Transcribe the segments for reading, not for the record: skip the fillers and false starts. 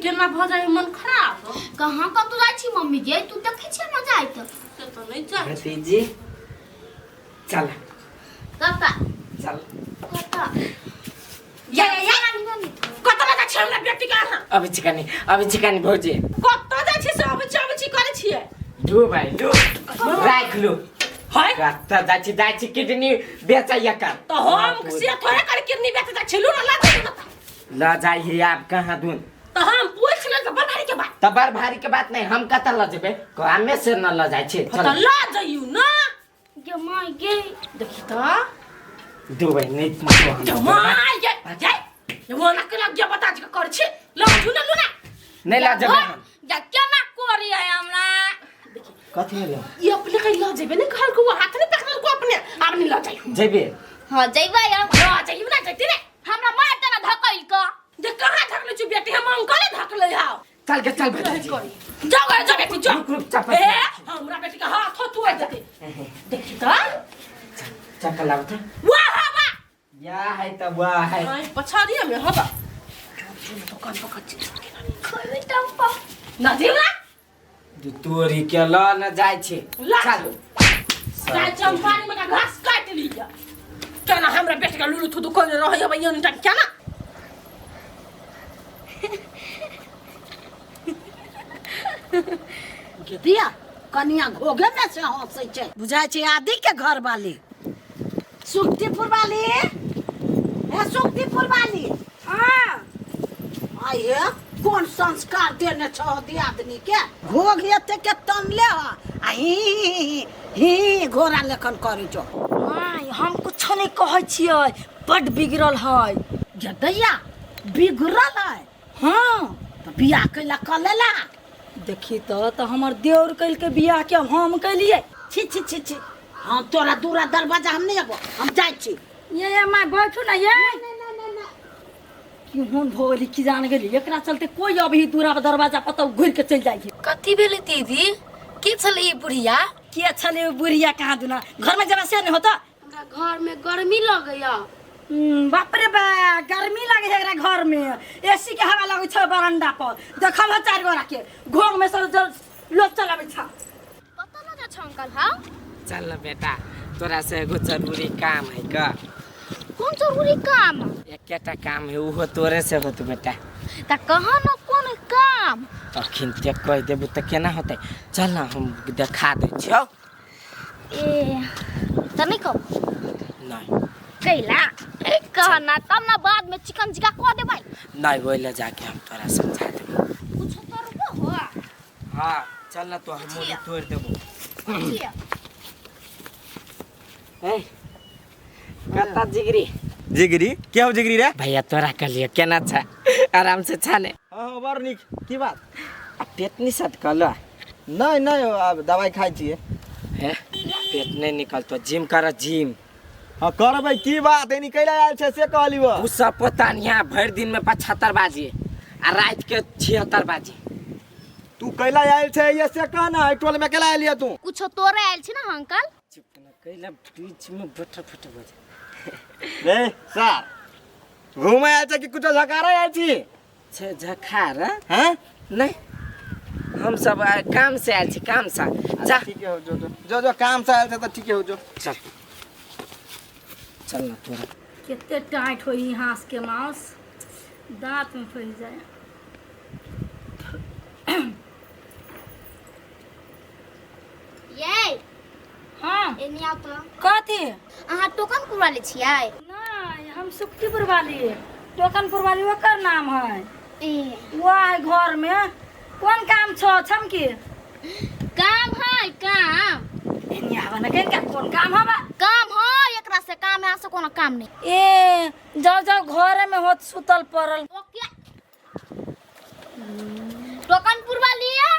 केना भऽ जाइ मन खराब। कहाँ कतौ जाइ छी मम्मी गे, तू देखै छी हमरा जाइत? से तऽ नहि जाइ। भतीजी चल। कका। चल। कका। या या या, कतऽ लऽ जाइ छी हमरा बेटी के अहाँ? अबै छी कनी, अबै छी कनी भौजी। कतऽ जाइ छी से अबै छी अबै छी करै छियै? दू भाइ दू राखि लू। है कतऽ जाइ छी? जाइ छी किडनी बेचैया कर। तऽ हम से थोड़े कर किडनी बेच जाइ छी। लू ना, लऽ जाइ ना। लऽ जाइ हे आब कहाँ दून। तऽ हम पूछि लेल तऽ बड़ भारी के बात। तऽ बड़ भारी के बात नहीं, हम कतऽ लऽ जेबै? कामे से न लऽ जाइ छी। तऽ लऽ जइयौ ना। गे माय गे, देखी तऽ दुबई नहीं। गे माय गे, जाय वो ना के लग बता के कर छी। लऽ जू ना, लू ना। नहीं लऽ जेबै हम। जा केना करी है हमरा? कथी भेलो? ई अपने कहीं लऽ जेबै नहीं कहलको, वो हाथ नहीं पकड़लको अपने आब नहीं लऽ जाइयो। जेबै? हाँ जइबै हम। लऽ जइयो ना, जइती ने। हमरा मार देना धकैल क। जे कहाँ धकले छु बेटी? हम अंकले धकले हाव। चल के चल भतीजी। जाओ गे, जा बेटी जाओ। रुक रुक, चप्पल। ए हमरा बेटी का हाथ हो तू जते देखी त। चप्पल लाओ त। वाह हवा या है त वाह है। आई पछाड़ी में हवा जो जो दुकान पकड़ छी। खइबै टम्पा। ना दियो ना। दू तोरी के ल न जाइ छी। ला। चल। जाय चंपानी में का घास काट लिया केना हमरा बेटी का लुलु थुदु कोन रहै हबे यन टन केना। गे दिया कनिया घोघे में से हंसै छै, बुझाइ छै आदि के घर वाली सुखदीपुर वाली हे। सुखदीपुर वाली। हाँ। आइ हे, कोन संस्कार देने छह दियादनी के? घोघ एते के तनले ह आ ही ही ही घोड़ा लेखन करै छौ। माय, हम कुछो नहीं कहै छियै, बड बिगड़ल है। गे दैया, बिगड़ल है? हाँ। तऽ बियाह कैला कऽ लेला? देखी तऽ हमर देवर कैलकै बियाह के हम कैलियै? छी छी छी छी, हम तोरा दूरा दरवाजा हम नहीं अबो, हम जाइ छी। ये माय, बैठू ना। ये केहन भऽ गेली की जान गेली, एकरा चलते कोई अभी दूरा दरवाजा पर तऽ घुरि के चलि जाइ छै। कथी भेलै दीदी? के छलै ई बुढ़िया? के छलै ओ बुढ़िया? कहाँ दुना घर में जेबा से नहीं होता। हमरा घर में गर्मी लगैया। बाप रे बा, गर्मी लगे है एकरा घर में? एसी के हवा लगै छै बरंडा पर। देखल हो चारि गोरा के घोंघ में सब लोग चलाबै छै। कतऽ लऽ जाइ छौ अंकल? हाँ। चल न बेटा, तोरा से एगो जरूरी काम है का। कोन जरूरी काम? एकेटा काम है, उहो तोरे से होत बेटा। तऽ कहाँ न, कोन काम? अखन ते कहि देबू तऽ केना होतै? चल न, हम देखा दै छियौ। ए तऽ नहि कहू। नहीं। कैला कह ना, तब ना बाद में चिकन चिका कऽ देबै। नहीं, ओहि ले जाके हम तोरा समझा देबो। कुछो तोड़बो हो? हाँ, चल न, तो हम मुड़ी तोड़ देबो। कथी? ए कता जिगरी? जिगरी के हो जिगरी रे? भैया, तोरा कहलिए केना छ? आराम से छाने? हाँ हाँ, बड़ नीक। की बात? आ पेट नहीं सट कहलो? नहीं नहीं, आब दवाई खाइ छियै। हे, पेट नहीं निकलतो? जिम कर, जिम। हाँ करबै। की बात, एनी कैला आयल छै से कहली वो? उ सब पता नहीं है, भरि दिन में 75 बाजी आ रात के 76 बाजी। तू कैला आयल छै ये से कह ना, एहि टोल में कैला आयल तू? कुछो तोड़े आयल छी ना अंकल। चुप ना, कैला बीच में बटर फटर बजे? रे सार, घूमे आयल छै कि कुछो झकारे आयल छी? छे झखार? हैं? नहीं, हम सब काम से आयल छी, काम से। जा। ठीक हो, जो जो जो जो काम से आयल छै तऽ ठीक हो, जो। चल चल ना तोरा। कते टाइट होई हास के मांस, दांत में फंस जाए। ये। हाँ। एनी आउ तऽ। कथी? अहाँ टोकन पुरा ले छियै? नहीं, हम सुखतीपुर वाली, टोकनपुर वाली ओकर नाम है। ए। वह घर में कोन काम छो छमकी? काम है काम। एनी आवा ना, केन का कोन काम हवा? काम है, एकरा से काम है, से कोनो काम नहीं। ए जाओ जाओ, घरे में होत सुतल पड़ल। ओके, टोकनपुर वाली ये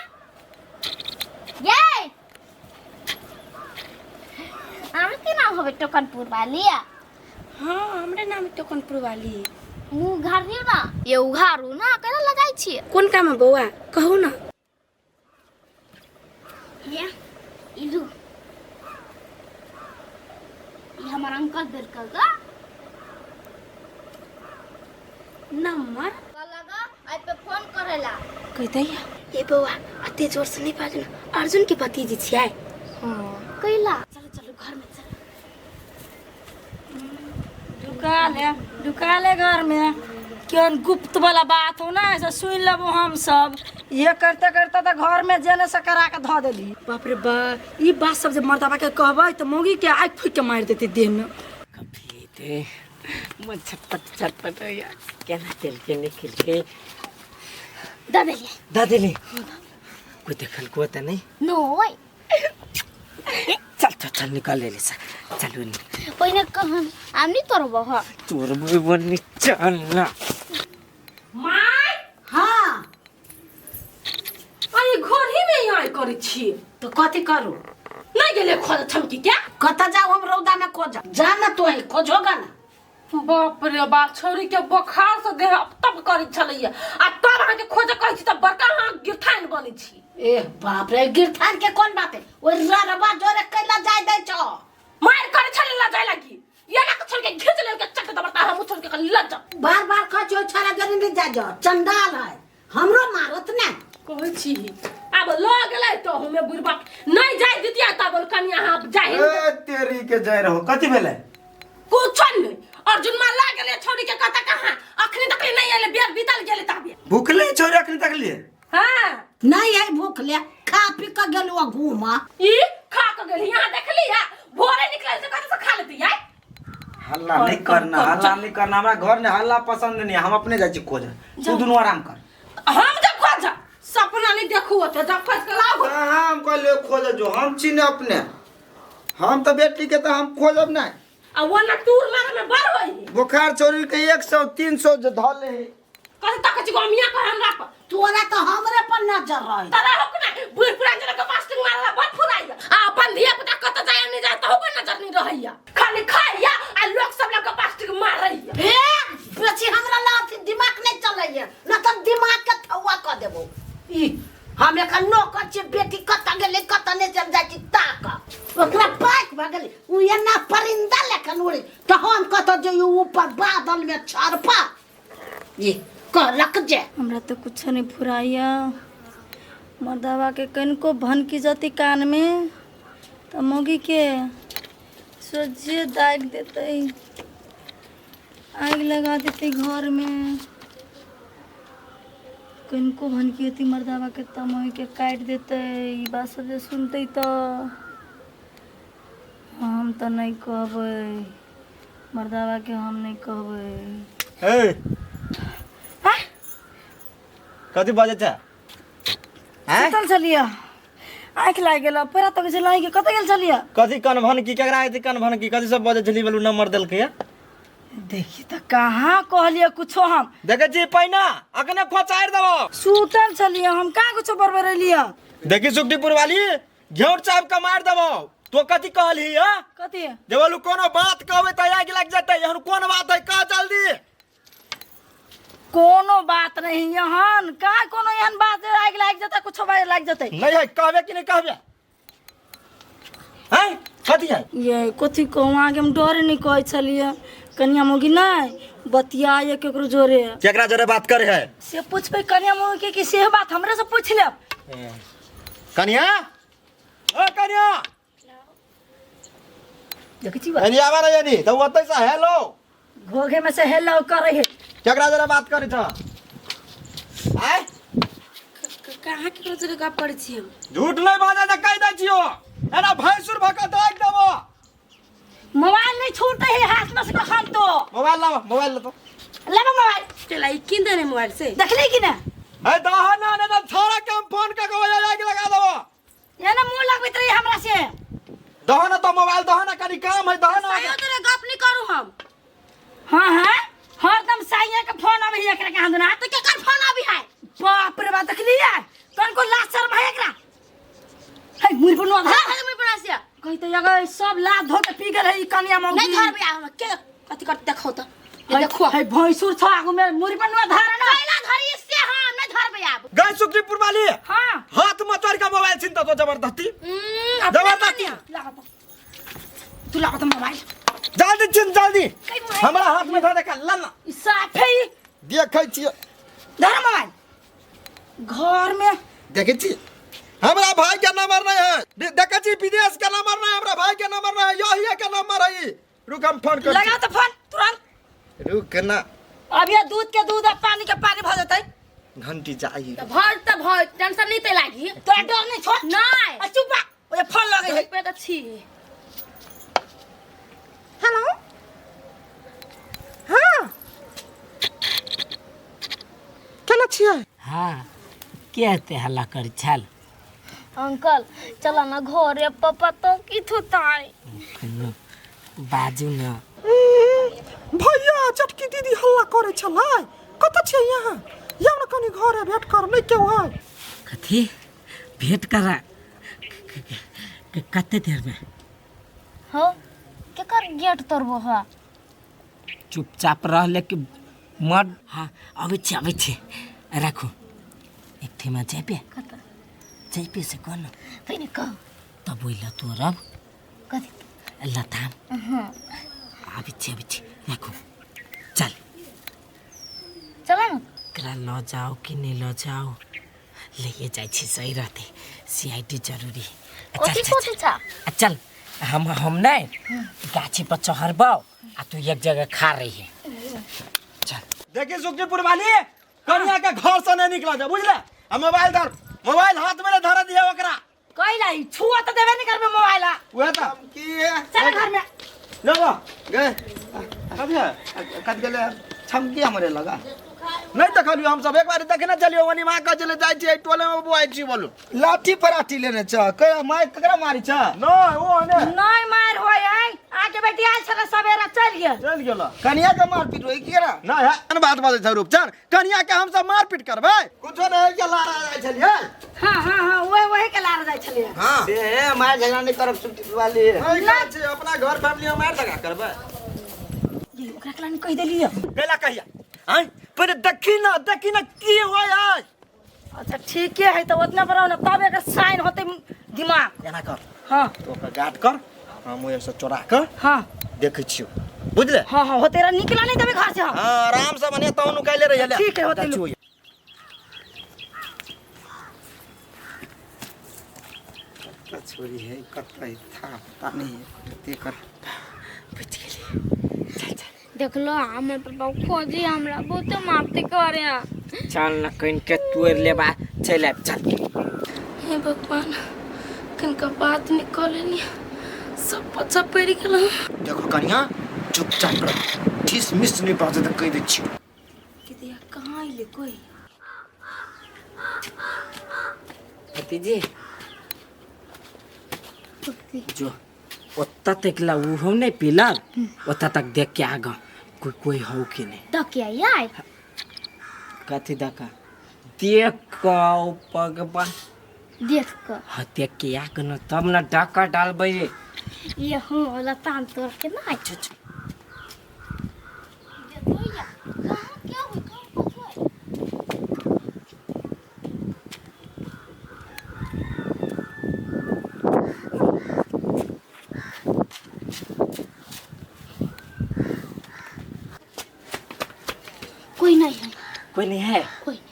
अहाँ के नाम होबे टोकनपुर वाली? हाँ, हमरे नाम है टोकनपुर वाली। मुँह उघार दियौ ना, ये उघारू ना, केना लगाइ छियै? कोन काम है बौआ, कहू ना। ये इलू, ई हमर अंकल देलकै गा। नंबर लगा, एहि पे फोन करे करेला कहि दैया ए बौआ अते जोर से नहीं बाजू ना अर्जुन के भतीजी छियै। हाँ। कैला? चलो चलो घर में चलो। ढुका ले, ढुका ले घर में। केहन गुप्त वाला बात हो ना, ऐसा सुन लेबो हम सब। ये करते करते तो घर में जेने से करा के धऽ देली। बाप रे बा, ई बात सब जे मर्दबा के कहबै तऽ मौगी के आगि फूकि के मारि देतै देह में। कभी दे मन छटपट छटपट होइया, केना तेल के निकल के दऽ देलियै। दऽ देली? कोई देखल को तऽ नहीं? नोय। चल चल चल, निकाल ले सा, चलू। पहिने कहन आम नहीं तोड़बो ह? तोर बनी, चल ना। My. हाँ। आई घर ही में आई करै छी। तो कथी करू? नहीं गेले खोज छमकी क्या? कतऽ जाऊ हम रौदा में खोज? जा ना तो ही खोजोगा ना। बाप रे बाप, छौरी के बोखार से देह तब करै छलैया आ तब अहाँके खोज कहै छी तऽ बड़का अहाँ गिरथाइन बनै छी। ए बाप रे, गिरथान के कोन बात है? ओइ ररबा जोरे कैला जाय दै छौ? मार करै छलै ला जाय लागी, एना के छोड़ के घींच लेल के चट दबरता, हम छोड़ के लज बार बार कहै छियै छोरा जोरे नहीं जाय जो, चंडाल है, हमरो मारत ने। कहै छी आब लऽ गेलै तऽ हमे बुढ़बा नहीं जाय दितिया तब कनि अहाँ जाय। ए तेरी के जाय रहो, कथी भेलै? कुछो नहीं, अर्जुन मां ला गेलै छोड़ी के कतऽ कहाँ अखनी तक नहीं एलै, बेर बीतल गेलै ताबे। भूखले छोरी अखनी तक लिए? हाँ। नहीं है भूख ले, खा पी के गेलु घूमा। ई खा के गेली, यहाँ देखली है भोरे निकले से कतऽ से खा लेती है। हल्ला नहीं करना, हल्ला नहीं करना, हमरा घर में हल्ला पसंद नहीं। हम अपने जाइ छी खोज, तू दुनू आराम कर। हम जब खोज सपना नहीं देखू होते जब खोज के लाओ। हाँ, हम कहलियो खोज जो, हम छी ने अपने, हम तो बेटी के तो हम खोजब नहीं। आ वो ना टूर मारे में बड़ होई। बुखार छोरी के 100 300 जो धल है। कथी तक छी गमिया कर हमरा पर? तोरा तो हमरे पर नजर रहे। तोरा हो ना बुढ़ पुरान जना के मास्टिंग मारला बड़ फुराइया आ अपन धिया पुता कत जाय नहीं जाय तहु पर नजर नहीं रहैया, खाली खाइया आ लोग सब लग के मास्टिंग मारैया। ए बेची हमरा लाथी दिमाग नहीं चलैया न त दिमाग के थौआ क देबो। ई हम एखन नौकर छी, बेटी कत गेलै कत नहीं चल जाइ छी ताक ओकरा पाइक भऽ गेलै, उ एना परिंदा लेखन उड़े त हम कत जइयो ऊपर बादल में छरपा। ई कहलक जे हमरा तो कुछ नहीं फुराइया। मर्दबा के कनिको भनकी जती कान में तऽ मौगी के सोझे दागि देतै, आगि लगा देतै घर में। कनिको भनकी होती मर्दबा के तऽ मौगी के काटि देतै। ई बात सब जे सुनतै तऽ हम तऽ नहीं कहबै मर्दबा के, हम नहीं कहबै। ए कथी बजै छै? हैं? सुतल छलियै, आँखि लागि गेल, पैरा तक छै लागि गेल। कतऽ गेल छलियै? कथी कन भनकी केकरा हेतै कन भनकी कथी सब बजै छली? बोलू नंबर देलकै या? देखी तऽ कहाँ कहलियै कुछो हम। देखै छी पहिना अखने खोचारि देबो। सुतल छलियै हम, कहाँ कुछो बड़बड़ेलियै? देखी सुखटीपुर वाली घेउर चाप के मारि देबो। तो कथी कहलही हा? कथी? जे बोलू कोनो बात कहबै तऽ आगि लागि जेतै। एहन कोन बात है, कह जल्दी। कोनो बात नहीं एहन, कहाँ कोनो एहन बात जे आगि लागि जेतै, कुछो बात लागि जेतै। नहीं है, कहबे कि नहीं कहबे? हैं कथी है ये कथी कहूँ अहाँके, हम डरे नहीं कहै छलियै। कनिया मौगी नहीं बतियाइए केकरो जोरे। केकरा जोरे बात करे है से पूछबै कनिया मौगी के कि से बात हमरे से पूछ लेब। कनिया, ओ कनिया, देखै छी। एनी आवा ना एनी तऽ ओतै से हेलो। घोघे में से हेलो करै है। केकरा जोरे बात करै छ? आय कहाँ केकरो जोरे गप करै छी हम? झूठ नहीं बाजै तऽ कहि दै छियो, एना भैंसुर भऽ कऽ दागि देबो। मोबाइल नहीं छूटते है हाथ में से कखन तो। मोबाइल लावा, मोबाइल ला तो। लेबो मोबाइल। चला ई किन देने मोबाइल से? देखली कि ना? ए दहा ना ने तऽ छोरा के हम फोन कऽ के ओया आगि लगा देबो। एना मुंह लगबैत रही हमरा से। दहा ना तो मोबाइल दहा ना, कनी काम है दहा ना। सायो तोरे गप नहीं करू हम। हाँ हाँ हरदम साइया के फोन आबै है एकरा कहाँ दुना। तो केकर फोन आबी है? बाप रे बाप, देखली है तनको लाज शर्म है एकरा? है मुर पर नो हाँ हाँ मुर पर से कहि त अगर सब लाज धो के पी गेल है ई कनिया मौगी। नहीं धरबै हम के कथी कर देखो त। है देखो है भैंसुर छ आगू में मुरी पर नो धार ना। कैला धरी से हम नहीं धरबै आब। गई सुखजीपुर वाली। हां हाथ में चढ़ के मोबाइल छीनता तो जबरदस्ती। जबरदस्ती। तू लागा त मोबाइल। जल्दी छीन जल्दी, हमरा हाथ में धर के ला ना। ई साफे देखै छियै। धर मोबाइल। घर में देखै छी हमरा भाई के नंबर नहीं है, देखै छी विदेश के नंबर नहीं, हमरा भाई के नंबर नहीं है, यही के नंबर है ई। रुक हम फोन कर लगा तो फोन तुरंत। रुक ना, अब ये दूध के दूध आ पानी के पानी भ जतै। घंटी जाई त भर त भर टेंशन नहीं ते लागी। तोरा डर नहीं छो? नहीं। आ चुप बा, ओए फोन लगे है। पे त छी। हेलो, हां केना छियै? हाँ के एते हल्ला करै छल? अंकल चला ना घरे, पापा तो की थोताई। बाजू ना भैया, चटकी दीदी हल्ला करे छलै, कत छियै यहाँ? याउ न कनी घरे भेट कर, नहीं केउ है। कथी भेंट करा? कते देर में? हो केकर गेट तोड़बो हा? चुपचाप रह लेकिन मर। हाँ अबै छी अबै छी, राखू। एक ठेमा जेबे? कतऽ? जेबे से कह न। पहिने कह। तब ओइ लऽ तोड़ब। कथी? लताम। आबै छी अबै छी, राखू। चल चला ना। एकरा लऽ जाओ कि नहीं लऽ जाओ? लैए जाइ छी, सही रहतै, सीआईडी जरूरी। चल कथी चल सोचै छा? चल, हम नहीं गाछी पर चढ़बौ आ तू एक जगह खा रही है। चल देखी सुखजीपुर वाली, कनिया के घर से नहीं निकला जा, बुझले? आ मोबाइल धर, मोबाइल हाथ में धरा दिया ओकरा। कइला ई छुआ त देबे नहीं करबे मोबाइल। उहे त की है? चल घर में। लो लो गए कभी कत गेले छमकी हमरे लगा नहीं देखलियो हम सब एक बार देखने चलियो वनी मां कह चले जाय छी टोले में बुआई छी बोलू। लाठी पराठी लेने छ के मार केकरा मारी छ? नहीं ओ ने नहीं मार होय है, आके बेटी आयल छले सवेरा चल गेल। चल गेल। कनिया के मारपीट होई केकरा? ना है अन बात बाजै छ रूपचन, कनिया के हम सब मारपीट करबै? कुछो नहीं के लारा जाय छलियै। हां हां हां ओए वही के लारा जाय छलियै। हां से मार झगड़ा नहीं करब सुखजीपुर वाली। नहीं कहै छी अपना घर फैमिली में मार झगड़ा करबै। ये ओकरा के लानी कहि देलियै। कैला कहिया आय पर देखी ना देखी ना की होय आय। अच्छा ठीक है तो उतना पर ना तब एक साइन होते दिमाग। एना कर। हां तो ओकरा गार्ड कर, हम ओय से चोरा कर हां देखै छियो, बुझले? हां हां होते निकला नहीं देबे घर से। हां हां आराम से मने तौन उकाइले रहिए। ठीक है होते। छोरी है कत था पता नहीं है कते कर बच गेली। चल चल देखलो हमर पापा खोजी हमरा बहुत मारते करे। चल न कइन के तोड़ लेबा, चल आब चल। हे भगवान, किनका बात निकलनी सब पछा पड़ गेल। देखो कनिया चुपचाप रह, ठिस मिस नहीं बाजे त कहि दै छी। दीदिया कहाँ आइले कोई? भतीजी जो ओत्ता तक ला उ हम नहीं पीलर, ओत्ता तक देख के आगा कोई कोई हो कि नहीं। दक के आइ कथी दका देख का भगवान देख क। हाँ देख के आग न तब न डाका डालबै। ये हो लताम तोड़ के ना। अच्छा कहाँ क्या हुई कहाँ पहुंचे? कोई नहीं है। कोई नहीं है? कोई नहीं।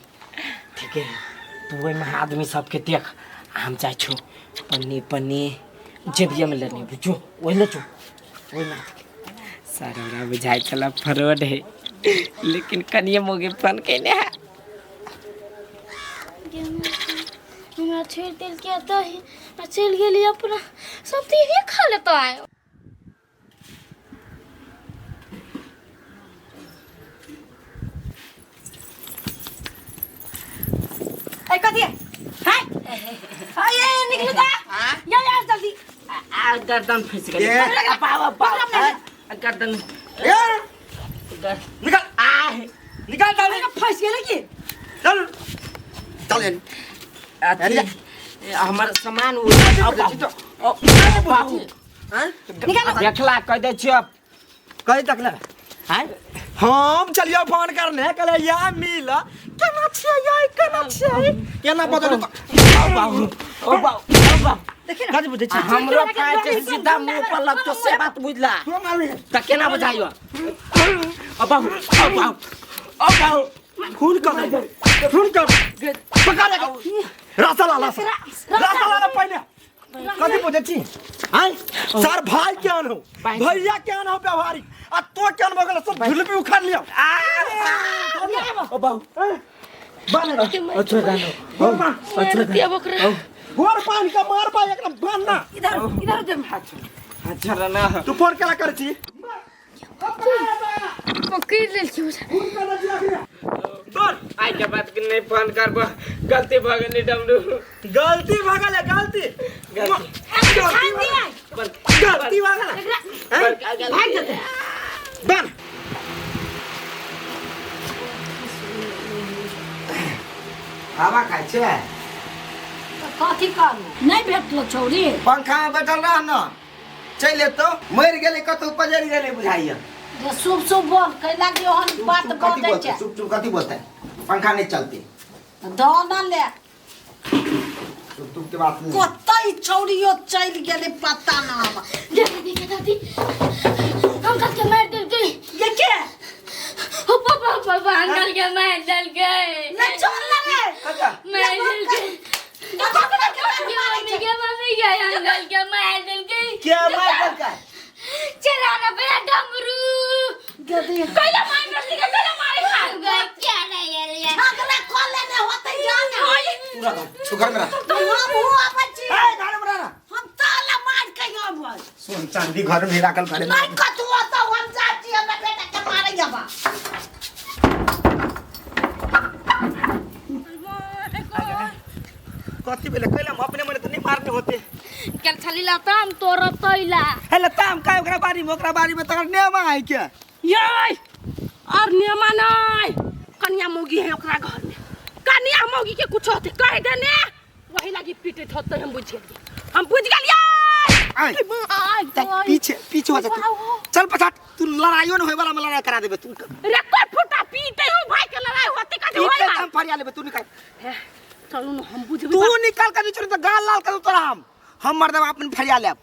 ठीक है तू वही में आदमी सबके देख, हम जाइ छु पन्नी पन्नी जेबिया में लेने बुझो वही ले छु वही में सारा हमरा बुझाइ छला फ्रॉड है, लेकिन कनिए मोगे फोन केने है। हमरा छोड़ देल के तो आ चल गेली अपना सब तो ये खा लेता है। ए कथी है? हैं? ये निकलो ता। या यार जल्दी। आ गर्दन फंस गेल। पावा पावा गर्दन। निकल आ निकल चल फंस गेल की? चल चल अथी हमर सामान उ देखला कह दै छियो कहि तकला हैं हम चलियो फोन करने कहले या मिल केना छियै या केना छियै केना बदलू बाबू ओ बाबू ओ बाबू देखि कथी बुझै छी हमरो पाय छै सीधा मुंह पर लगतो से बात बुझला तू मारबी त केना बुझाइयो ओ बाबू ओ बाबू ओ बाबू खून कर दे सुन कर पकड़ रासा ला रासा रासा ला पहले कथी पूछे छी आय सर भाई के आन हो भैया के आन हो व्यवहारिक आ तो के आन भगल सब झुलपी उखाड़ लियो ओ बाबू बाने अच्छा गानो अच्छा दिया बकरा गोर पान का मार पा एकदम बांध ना इधर इधर दे हाथ अच्छा ना तू फोन केला कर छी पकड़ लेलकै दौड़ आई के बात के नहीं फोन करबो गलती भ गेली डमरू गलती भगल है गलती गलती गलती भगल है भाग जेतै बांध हवा खाइ छै कथी करू नहि भेटलो छौरी पंखा में बैठल रह न चलि एतौ मरि गेलै कतौ पजरि गेलै बुझाइया जे शुभ शुभ बोल कैला कि ओहन बात चुप कथी बजै बोलते छै चुप चुप कथी बोलते पंखा नहीं चलती दऽ न ले चुप चुप के बात नहीं कतऽ ई छौरियो चलि गेलै पता न हमरा दादी दादी अंकल के मार देलकै ये के ओ पापा पापा अंकल के मार देलकै ले चल न रे मार देलकै के मम्मी के मम्मी के अंकल के मार देलकै के मार देलकै चला ना भैया डमरू गदी कैला मार देलकै कैला मारे खा गए क्या नहीं यार यार झगड़ा कऽ लेने होतै जा ने तू रह तू घर में रह हम हो आबै छी ए घर में रह हम ताला मार के आबै सोन चांदी घर में राखल करे नहि कतौ होतौ हम जाइ छी हमरा बेटा के मारै आबा कथी भेलै कैला हम अपने मने तऽ नहीं मारने होते कल छली लता हम तोरा तैला हे लता हम का ओकरा बारी में तोरा नेमा है के ये और नियमा नहीं कन्या मौगी है ओकरा घर में कन्या मौगी के कुछ होते कह देने वही लगी पीटे होते हम बुझ गेलिए हम बुझ गेलिए आय पीछे पीछे हो जा तू चल पछाट तू लड़ाइयो न होय वाला में लड़ाई करा देबे तू रे कोई फुटा पीटे हूं भाई के लड़ाई होते कथी पीटे होय हम फरिया लेबे तू निकल चलू न हम बुझबे तू निकल के चल तो गाल लाल कर तोरा हम मर्दवा अपन फरिया लेब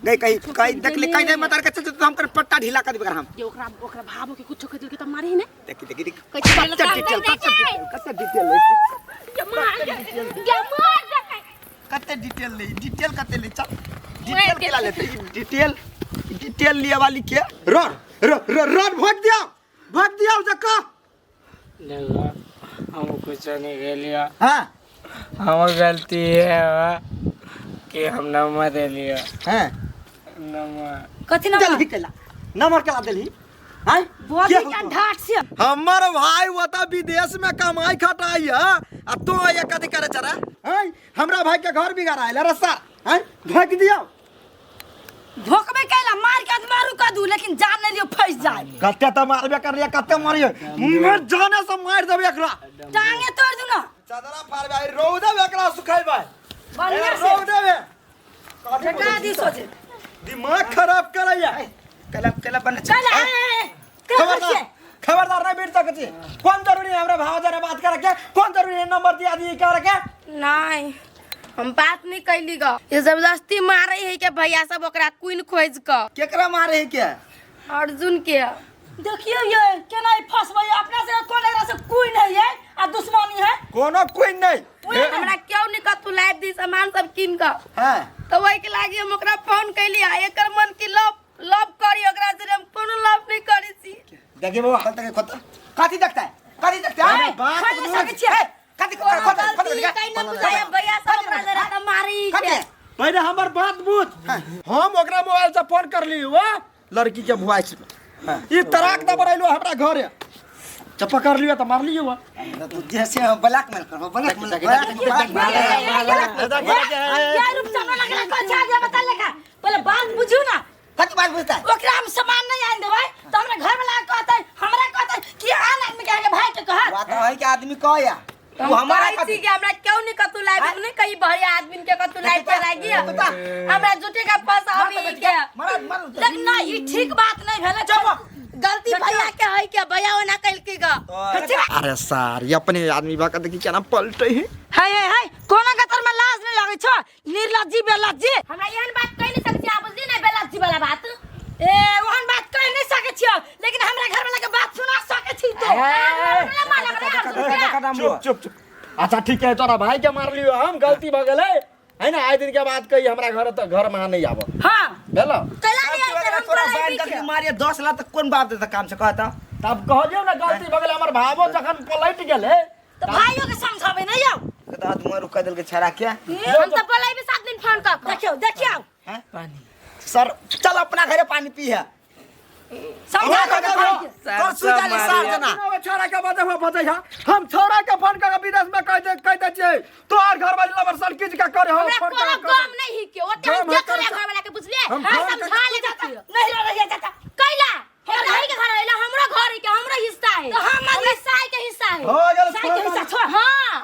नहीं कहीं कहीं देख ले कहीं नहीं मतार के चल तो हम कर पट्टा ढीला कर देबे हम ये ओकरा ओकरा भावो के कुछ कह देलके त मारे ही ने देखी देखी देखी कथी कच्चा डिटेल कच्चा डिटेल कच्चा डिटेल ले ये मार ये मार देकै कते डिटेल ले डिटेल कते ले चल डिटेल केला लेते डिटेल डिटेल लिए वाली के रन रन रन भाग दिया जक्का देखो हम कुछ नहीं गेलियो हां हम गलती है बा कि हम नंबर दे लियो हां नंबर कथी ना जल्दी केला नंबर केला देली हां बोली का ढाट से हमर भाई वता विदेश में कमाई खटाई है आ तू ये कथी करे चरा हैं हमरा भाई के घर बिगाड़ आयल रस्ता हैं भाग दिया भोकबे कैला मार के मारू का दू लेकिन जान नहीं लियो फंस जाए कते त मारबे कर लिया कते मारिए मैं जाने से मार देबे एकरा टांगे तोड़ दू ना चादरा फाड़बे आई रौदा में एकरा सुखाइबे बढ़िया से रौदा में ठेका दी सोचे दिमाग खराब करैया केला केला बन चल खबरदार खबरदार नहीं बैठ सकती कौन जरूरी है हमरा भाव जरे बात करे के कौन जरूरी है नंबर दिया दी करे के नहीं हम बात नहीं कैली ग ये जबरदस्ती मारे है के भैया सब ओकरा क्वीन खोज क केकरा मारे है के अर्जुन के देखियो ये केना ई फंसबै अपना से कोन एकरा से कोई नहीं है आ दुश्मनी है कोनो कोई नहीं हमरा क्यों नहीं कतू लाइव दी सामान सब कीन क हां तो वही के लागी हम ओकरा फोन कैली आ एकर मन की लव लव करी ओकरा से हम कोनो लव नहीं करी छी देखिए बाबा हल तक खोता कथी देखता है कथी देखता है बात खाली सकै छियै कथी खोता खोता गलती कहीं ना बुझाया भैया सब ओकरा जरा त मारी कथी पहले हमर बात बुझ हम ओकरा मोबाइल से फोन कर ली हुआ लड़की के वॉइस में ई तराक दबर आइलो हमरा घरे जब पकड़ लियो त मार लियो तू जैसे ब्लैकमेल करबो ब्लैकमेल क्या रूप चलने लगला कौन आ गया बता लेखा पहले बात बुझू ना कथी बात बुझता है ओकरा हम सामान नहीं आन देबै त हमरा घर वाला कहतै हमरा कहतै कि आन आदमी के आगे भाई के कहत बात है कि आदमी कह या हम तू हमारा कहै छी कि हमरा क्यों नहीं कतू लाइव नहीं कहीं बढ़िया आदमी के कतू लाइव पे लागी हमरा झूठे का पैसा अभी के मरद मरद लेकिन ना ई ठीक बात नहीं भेलै गलती भैया के है के भैया ओना कैलकी ग अरे सर ये अपने आदमी बा के देखी केना पलटे है हाय हाय हाय कोनो गतर में लाज नहीं लागै छो निर्लज्जी बेलज्जी हमरा एहन बात कहि नहीं सकती आप बुझली नहीं बेलज्जी वाला बात ए ओहन बात कह नहीं सके छियो, लेकिन हमरा घर वाला के बात सुना सके छी तो। चुप चुप चुप। अच्छा ठीक है, तोरा भाई के मार लियो हम, गलती भ गेलै है ना। आइ दिन के बाद कही हमरा घर त घर में नहीं आबो। हां भेलो कैला नहीं आते हम तोरा बाइन कखनी मारिए 10 लाख त कोन बाप देता काम से कहता? तब कहलियो ना गलती भ गेलै, हमर भावो जखन पलट गेलै त भाइयो के समझाबे नहीं यौ। कहता तुम रुका दिल के छड़ा के हम त बोलाइबे 7 दिन फोन क के। देखियो देखियो पानी सर चल अपना घरे पानी पी है। समझा दे भाई के। तोर सुजाली सार जना छोरा के बजे हो बजे हा, हम छोरा के फोन कर विदेश में कह दे कह दे छियै तोहर घर वाली लबर सन किछ के करे हम हमरा फोन कोनो कर गम नहीं ही के ओते हम गम है देख ले कर- घर वाला के बुझलिए। हम हम फोन समझा ले जाती नहीं रहिए चाचा। कैला हमरा ही के घर है, हमरा घर है के हमरा हिस्सा है, तो हम हमरा साई के हिस्सा है। हो गेल साई के हिस्सा छोड़। हां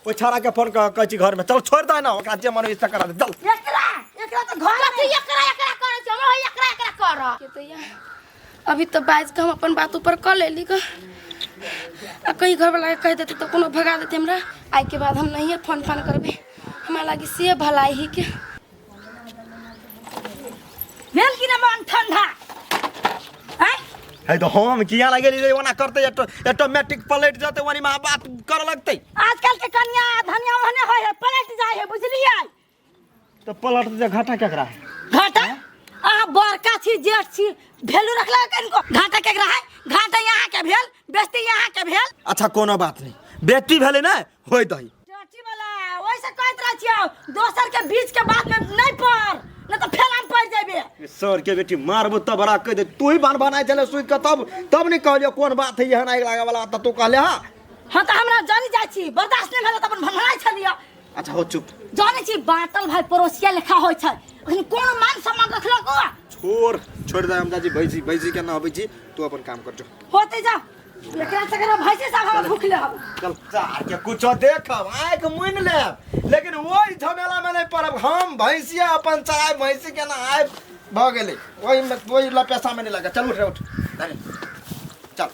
ओ छोरा के फोन कर कहै छी घर में चल छोड़ दे ना ओकरा जे मन इच्छा करा दे चल। एकरा एकरा तो घर कथी एकरा एकरा करै छी हमरा एकरा एकरा कर के तो या अभी तो बाज के हम अपन बात ऊपर कर लेली ग। आ कहीं घर वाला के कह देते तो कोनो भगा देते हमरा। आई के बाद हम नहीं फोन फान करबे, हमरा लागी से भलाई ही के भेल कि ना मन ठंडा हैं? है तो हम किया लगे रे ओना करते ऑटोमेटिक पलट जते वनी में बात कर लगते। आजकल के कन्या धनिया ओहने होय है, पलट जाय है बुझलियै। तो पलट जे घाटा केकरा है? घाटा अहाँ बड़का छी जेठ छी भेलू रखला कनको घाटा केकरा है? घाटा यहाँ के भेल, बेस्ती यहाँ के भेल। अच्छा कोनो बात नहीं, बेटी भेले ना होय दही बेटी वाला ओइसे कहत रह छियौ दोसर के बीच के बात में नहीं पड़, न तो फेलाम पड़ जाबे। सर के बेटी मारबो तब बड़ा कह दे तू ही बान बनाए चले सुई के तब तब नहीं कहलियो कोन बात है एहन आगि लागे वाला त तू कहले हां। हां त हमरा जानी जाय छी बर्दाश्त नहीं भेल त अपन भनभनाइ छलियो। अच्छा हो चुप। जानै छी बाटल भाई पड़ोसिया लेखा होय छै, अखन कोन मान सम्मान रखलक ओ? छोड़ छोड़ दे हम दाजी भैंसी भैंसी के ना अबै छी, तू अपन काम कर जो। होते जा एकरा सकरा भैंसी साहब हम भूख ले हम। चल चार के कुछो देखब आँख मुनि लेब लेकिन ओहि झमेला में नहीं पड़ब हम। भैंसिया अपन चराय भैंसी के ना आय भ गेलै ओहि में ओहि लपेसा में नहीं लगा। चल उठ रे उठ चल।